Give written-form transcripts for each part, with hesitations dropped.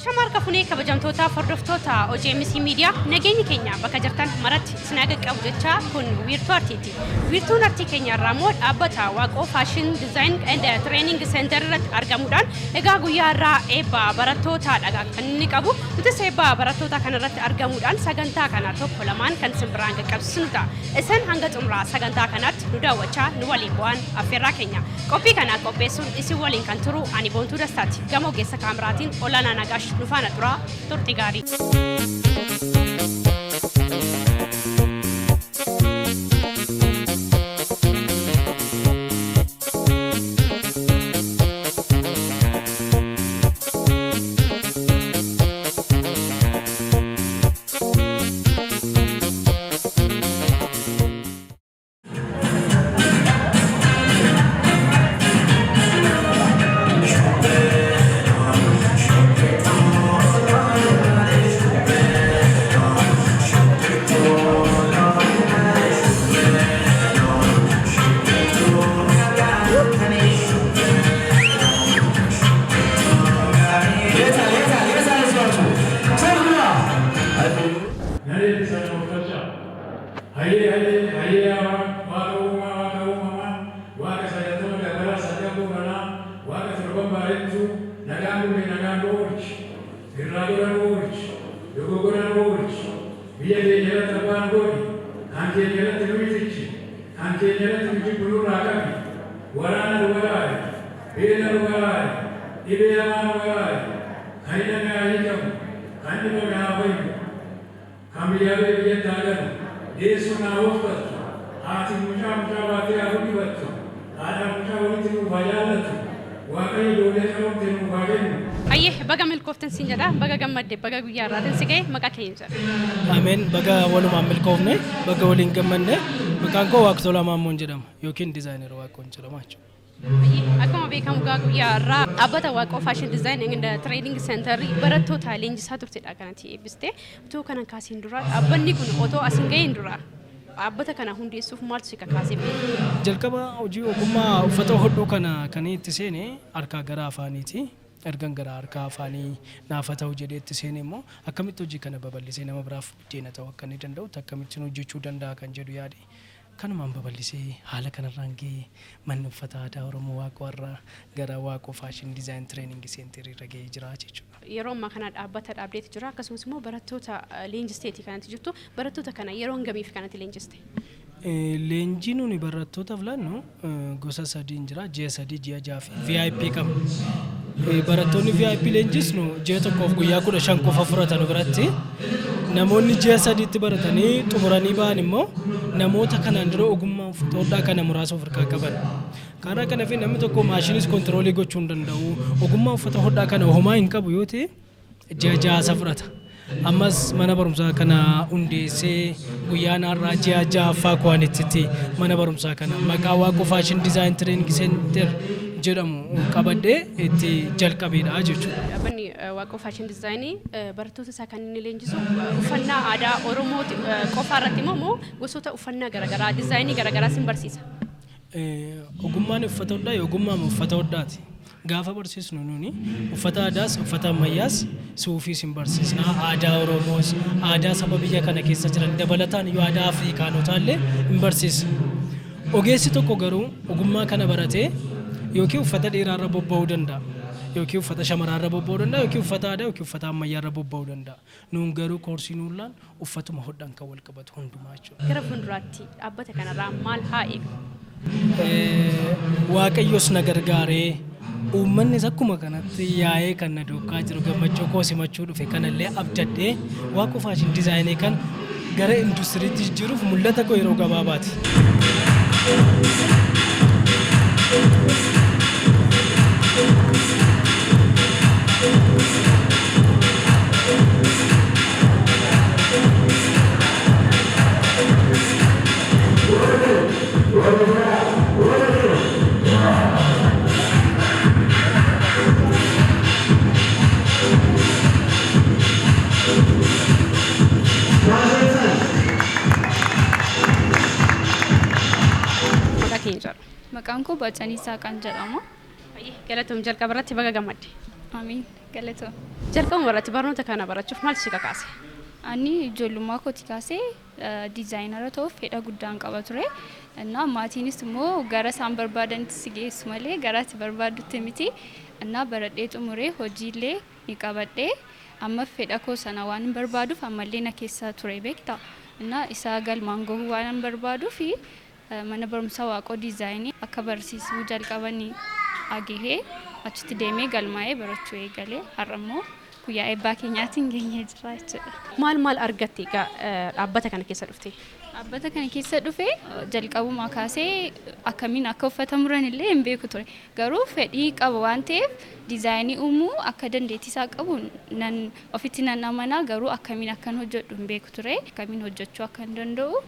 Shamarra funee kabajamtoota hordoftoota OGMC miidiyaa nageenyi keenya bakka jirtan maratti isin qaqqabu jecha kun wiirtuu artiiti. Wiirtuun artii keenya irraa immoo dhaabbata Waaqoo Fashion Design and Training Center irratti argamuudhaan egaa guyyaa irraa eebba barattootaadha kan inni qabu. Nutis eebba barattoota kana irratti argamuudhaan sagantaa kana tokko lamaan kan isin biraan qaqqabsiisnu ta'a. Isin hanga xumuraa sagantaa kanaatti nu daawwachaa nu waliin bu'aan affeerraa keenya. Qophii kana qopheessuun isin waliin kan turu ani Boontuu Dastaati. Gama ogeessa kaameraatiin Olaanaa Nagaash nu faana turaa turtii gaarii. Hayyee hayyee hayyee waaqa uumaa waaqa uumamaa waaqa sagaltama gabaraa sadan booranaa waaqa torban bareechuu nagaan bulee nagaan nu oolchi irraa gora nu oolchi dogoggora nu oolchi biyya keenya irratti abbaan godhi kan keenya irratti nu itichi kan keenya irratti nu jibbu nurraa qabi waraana nu baraari beela nu baraari dhibee hamaa nu baraari kan hidhame haa hiikamu kan dhibame haa fayyu kan biyyaa ba'e biyyatti haa galu deessuun haa ooffattu haati mucaa mucaa baattee haa guddifattu haadha mucaa walitti nuuf haa jaallatu waaqayyo ijoollee qaroomte nuuf haa kennu. Ayyee baga milkooftan siin jedha baga gammadde baga guyyaa irraatiin si ga'e maqaa keenya jedha. Ameen baga walumaan milkoofne baga waliin gammanne maqaan koo Waaqtolaa Maammoon jedhama yookiin designer Waaqoon jedhama jechuudha. Akkuma beekamu gaa guyyaa irraa dhaabbata Waaqoo Fashion Design and Training Center barattoota leenjisaa turtedha kanatti eebbiste. Otoo kana kaasiin dura dhaabbanni kun otoo as hin ga'iin dura dhaabbata kana hundeessuuf maaltu si kakaasee beeku? Jalqaba hojii ogummaa uffata hodhuu kana kan itti seene harkaa gara afaaniiti. Ergan gara harkaa afaanii naafa ta'u jedhee itti seene immoo akkamitti hojii kana babal'isee nama biraaf buddeena ta'uu akka inni danda'utti akkamittiin hojjechuu danda'a kan jedhu yaade kanumaan babal'isee haala kanarraan ga'ee manni uffata aadaa Oromoo Waaqoo irraa gara Waaqoo Fashion Design Training Center irra ga'ee jira jechuudha. Yeroo ammaa kana dhaabbata dhaabdeeti jira akkasumas immoo barattoota leenjisteeti kanatti jirtu barattoota kana yeroo hangamiif kanatti leenjiste? Leenjii nuni barattootaaf laannu gosa sadiin jira ji'a 3 ji'a 6 fi VIP qabna. Barattoonni VIP leenjisnu ji'a 1f guyyaa 15 qofa fudhatan biratti namoonni ji'a 3tti baratanii xumuranii ba'an immoo namoota kanaan dura ogummaa uffata hodhaa kana muraasa of harkaa qaban. Karaa kana fi namni tokko maashinis control gochuu hin danda'u ogummaa uffata hodhaa kana homaa hin qabu yoo ta'e ji'a 6 isa fudhata. Ammas mana barumsaa kana hundeessee guyyaan har'aa ji'a 6ffaa ku'anitti mana barumsaa kana maqaa Waaqoo Fashion Design Training Center jedhamu qabadhee itti jalqabeedha jechuudha. Dhaabbanni Waaqoo Fashion Design barattoota isaa kan inni leenjisu uffannaa aadaa Oromoo qofa irratti immoo gosoota uffannaa garaagaraa dizaayinii garaagaraa sin barsiisa. Ogummaan uffata hodhaa ogummaa uffata hodhaati. Gaafa barsiisnu nuni uffata aadaas uffata ammayyaas suufiis hin barsiisna aadaa Oromoos aadaa saba biyya kana keessa jiran dabalataan yoo aadaa Afrikaanotaa illee hin barsiisna. Ogeessi tokko garuu ogummaa kana baratee yookiin uffata dhiiraarra bobba'uu danda'a yookiin uffata shamaraarra bobba'uu danda'a yookiin uffata aadaa yookiin uffata ammayyaarra bobba'uu danda'a. Nuun garuu koorsii nuun laan uffatuma hodhan kan wal qabatu hundumaa jechuudha. Gara fuulduraatti dhaabbata kanarraa maal haa eegnu? Waaqayyos na gargaaree uummannis akkuma kanatti yaa'ee kan na duukaa jiru gammachuu koo simachuu dhufe kanallee abdadhee Waaqoo Fashion Design kan gara industiriitti jijjiiruuf mul'ata koo yeroo gabaabaati. Maqaa keenya jedhu. Maqaan koo Baacanii Saaqaan jedhama. Galatoom jalqaba irratti baga gammadde. Amiin. Galatoo. Jalqabuma irratti barnoota kana barachuuf maaltu si kakaase? Ani ijoollummaa kooti kaasee designer ta'uuf fedha guddaan qaba ture. Innaa maatiinis immoo gara isaan barbaadanitti si geessu malee gara ati barbaaddutti miti. Innaa baradhee xumuree hojiillee ni qabadhee amma fedha koo sana waan hin barbaaduuf ammallee na keessa ture beektaa. Innaa isa galmaan gahuu waan hin barbaaduuf mana barumsaa Waaqoo Diizaayinii akka barsiisuu jalqabanii agahee achitti deemee galmaa'ee barachuu eegalee har'a immoo guyyaa eebbaa keenyaatiin geenyee jira jechuudha. Maal maal argatte egaa dhaabbata kana keessa dhufte? Dhaabbata kana keessa dhufe jalqabumaa kaasee akkamiin akka uffata muran illee hin beeku ture. Garuu fedhii qaba waan ta'eef diizaayinii uumuu akka dandeettii isaa qabu nan ofitti nan amanaa, garuu akkamiin akkan hojjedhu hin beeku ture. Akkamiin hojjechuu akka hin danda'u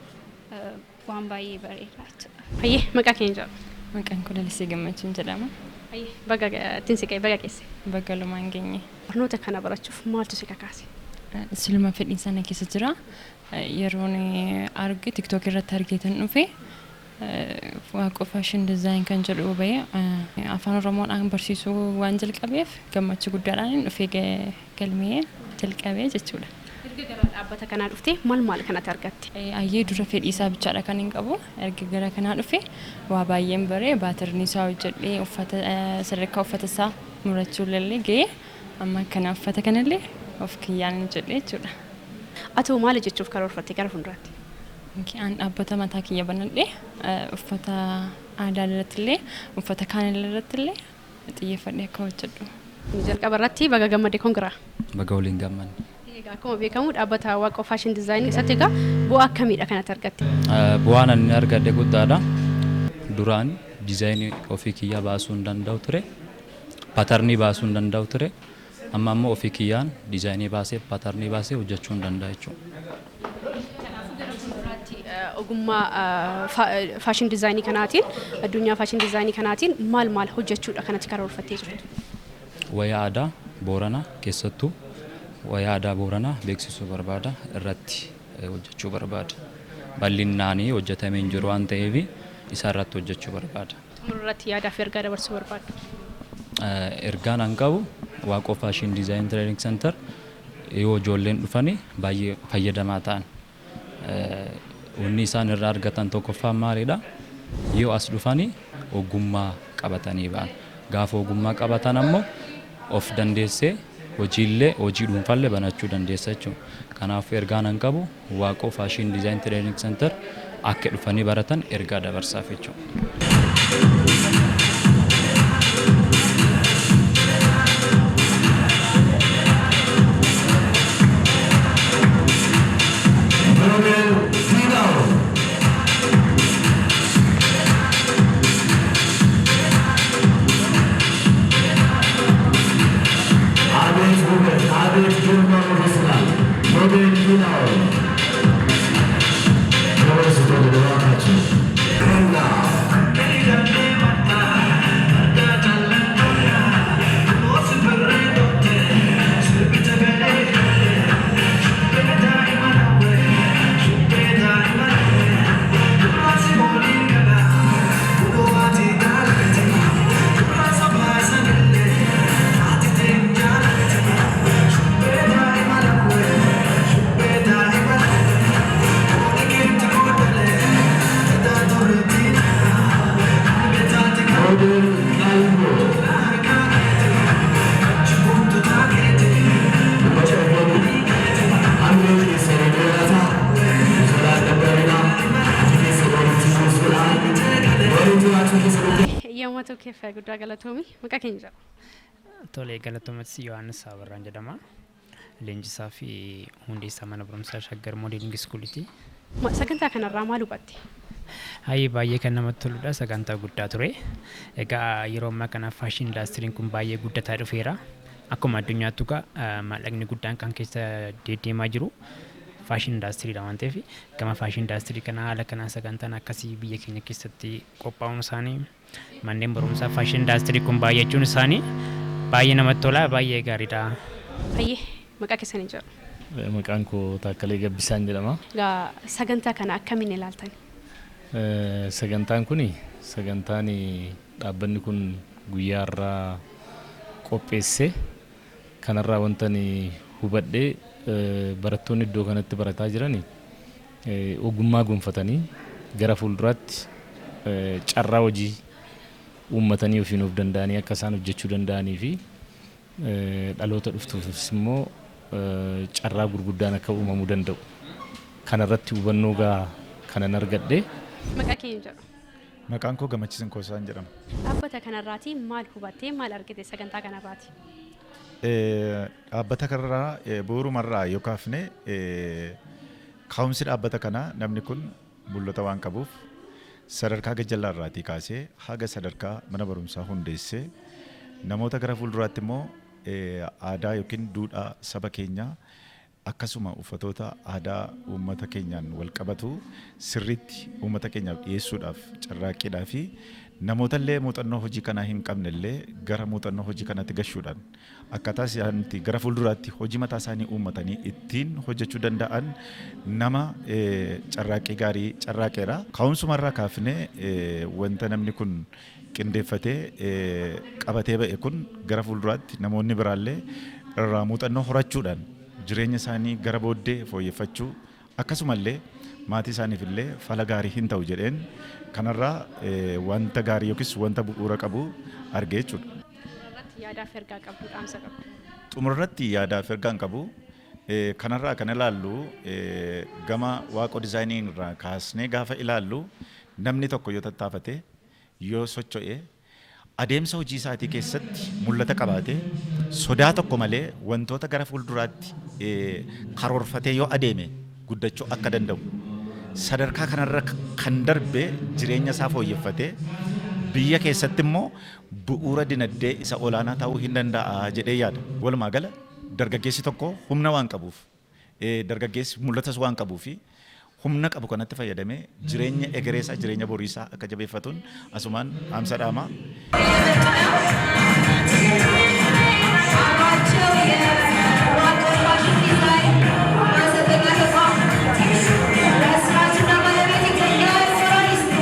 waan baay'ee bareeda jechuudha. Hayyee, maqaa keenya jedhama. Maqaan koo Lalisee Gammachuun jedhama. Hayyee, baga ittiin si ga'e, baga geesse. Bakka lamaan geenye. Barnoota kana barachuuf maaltu si kakaase? Siluma fedhiin sana keessa jira. Yeroon arge TikTok irratti argeetan dhufe, Waaqoo Fashion Design kan jedhu bahee afaan Oromoodhaan barsiisuu waan jalqabeef gammachuu guddaadhaan dhufee galmee jalqabee jechuudha. Erga gara dhaabbata kanaa dhuftee maal maal kanatti argatte? Ayyee, dura fedhii isaa bichaadha kan hin qabu. Erga gara kanaa dhufe waa baay'een baree, pattern isaa hojjedhee, uffata sadarkaa uffata isaa murachuu illee ga'ee, amma kana uffata kanallee of kiyyaan hojjedhee jechuudha. Atoo maal jechuuf karoorfatte gara fuulduraatti? An dhaabbata mataa kiyya banadhee uffata aadaa irratti illee, uffata kaan irratti illee xiyyeeffadhee akka hojjedhu. Jalqaba irratti baga gammadde, congra. Baga waliin gammanne. Egaa akkuma beekamu dhaabbata Waaqoo Fashion Design keessatti egaa bu'aa akkamiidha kanatti argatte? Bu'aan ani argadhe guddaadha. Duraan diizaayinii ofii kiyyaa baasuu hin danda'u ture. Pattern baasuu hin danda'u ture. Amma ammoo ofii kiyyaan diizaayinii baasee, pattern baasee hojjechuu hin danda'a jechuudha. Kanaafuu gara fuulduraatti ogummaa fashion design kanaatiin, addunyaa fashion design kanaatiin maal maal hojjechuudha kanatti karoorfattee jirtu? Wayyaa aadaa Booranaa, keessattuu wayyaa aadaa Booranaa beeksisuu barbaada, irratti hojjechuu barbaada. Bal'innaanii hojjetamee hin jiru waan ta'eef isa irratti hojjechuu barbaada. Xumura irratti yaadaa fi ergaa dabarsuu barbaaddu? Ergaan an qabu, Waaqoo Fashion Design Training Center yoo ijoolleen dhufanii baay'ee fayyadamaa ta'an. Wanni isaan irraa argatan tokkoffaan maalidha? Yoo as dhufanii ogummaa qabatanii ba'an. Gaafa ogummaa qabatan ammoo of dandeessee hojiillee, hojii dhuunfaallee banachuu dandeessa jechuudha. Kanaafuu ergaan an qabu, Waaqoo Fashion Design Training Center akka dhufanii baratan ergaa dabarsaaf jechuudha. Model Dino. አቤት ውበት፣ አቤት ግርማ ሞገስ ይላል። ሞዴል ዲናው ክብር ስጡልን እባካችሁ። እና ሞዴል ቀልቦ Ameen keessa dheerata sodaa dabbalina ati keessa walitti kuusuudhaan walitti waatu keessa. Yommuu keessa guddaa galatoomi, maqaa keenya jedha. Tolee, galatoomatti, Yohaannis Abarraan jedhama. Leenjisaa fi hundeessaa mana barumsaa Shaggar Modeling Schooliiti. Sagantaa kanarraa maal hubatte? Hayyee, baay'ee kan namatti toludha. Sagantaa guddaa ture. Egaa yeroo ammaa kana fashion industryn kun baay'ee guddataa dhufeera. Akkuma addunyaattu egaa maallaqni guddaan kan keessa deddeemaa jiru fashion industrydha waan ta'eef, gama fashion industry kana haala kanaan sagantaan akkasii biyya keenya keessatti qophaa'uun isaanii, manneen barumsaa fashion industry kun baay'achuun isaanii baay'ee namatti tola, baay'ee gaariidha. Hayyee, maqaa keessanii jedha. Maqaan koo Taakkalee Gabbisaan jedhama. Egaa sagantaa kana akkamiin ilaaltan? Sagantaan kun, sagantaan dhaabbanni kun guyyaa irraa qopheesse Kanarraa wanta ani hubadhee, barattoonni iddoo kanatti barataa jiran ogummaa gonfatanii gara fuulduraatti carraa hojii uummatanii ofiin of danda'anii akka isaan hojjechuu danda'anii fi dhaloota dhuftuufis immoo carraa gurguddaan akka uumamuu danda'u. Kanarratti hubannoo gahaa kanan argadhe. Maqaa keenya jedhu. Maqaan koo Gammachiisan Koosaan jedhama. Dhaabbata kanarraati maal hubattee, maal argite sagantaa kanarraati? Dhaabbata kanarraa bu'uurumarraa yoo kaafne, ka'umsi dhaabbata kanaa namni kun mul'ata waan qabuuf sadarkaa gajjallaarraatii kaasee haga sadarkaa mana barumsaa hundeessee, namoota gara fuulduraatti immoo aadaa yookiin duudhaa saba keenyaa, akkasuma uffatoota aadaa uummata keenyaan wal qabatu sirriitti uummata keenyaaf dhiyeessuudhaaf carraaqqiidhaa fi namoota illee muuxannoo hojii kanaa hin qabne illee gara muuxannoo hojii kanaatti gashuudhaan akkaataa isaan itti gara fuulduraatti hojii mataa isaanii uummatanii ittiin hojjechuu danda'an nama carraaqqii gaarii carraaqeera. Ka'umsumarraa kaafnee wanta namni kun qindeeffatee qabatee ba'e kun gara fuulduraatti namoonni biraallee irraa muuxannoo horachuudhaan jireenya isaanii gara booddee fooyyeffachuu, akkasumallee maatii isaaniif illee fala gaarii hin ta'u jedheen kanarraa wanta gaarii yookiis wanta bu'uura qabu argee jechuudha. Irratti yaadaaf ergaa qabdu, dhaamsa qabdu. Xumurarratti yaadaaf ergaan qabu, kanarraa kan ilaallu, gama Waaqoo Dizaayinii irraa kaasnee gaafa ilaallu, namni tokko yoo tattaafate, yoo socho'e, adeemsa hojii isaatii keessatti mul'ata qabaate, sodaa tokko malee wantoota gara fuulduraatti karoorfatee yoo adeeme guddachuu akka danda'u, sadarkaa kanarra kan darbe jireenya isaa fooyyeffatee biyya keessatti immoo bu'uura dinagdee isa olaanaa ta'uu hin danda'a jedhee yaada. Walumaa gala dargaggeessi tokko humna waan qabuuf, dargaggeessi mul'atas waan qabuu fi humna qabu kanatti fayyadamee jireenya egereesaa, jireenya boriisaa akka jabeeffatuun asumaan dhaamsa dhaamaa. የዋቆ ፋሽን ዲዛይን ማሰልጠኛ ተቋም መስራችና ባለቤት ይገኛል። ሞራል ይስጡ።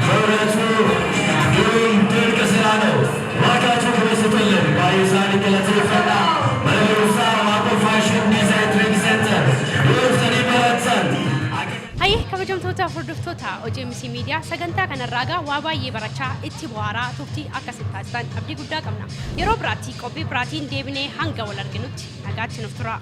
በእውነቱ ግሩም ድንቅ ስራ ነው። እባካችሁ ክብር ስጡልን። Baay'ee isaanii galateeffadha. Mana barumsaa Waaqoo Fashion Design Training Center yoo dhuftanii barattan. Hayyee, kabajamtoota hordoftoota OGMC Miidiyaa, sagantaa kanarraa gaa waa baay'ee barachaa, itti bohaaraa turtii akkasitti taasisan abdii guddaa qabna. Yeroo biraatti qophii biraatiin deebinee hanga wal arginutti nagaatti nuuf tura.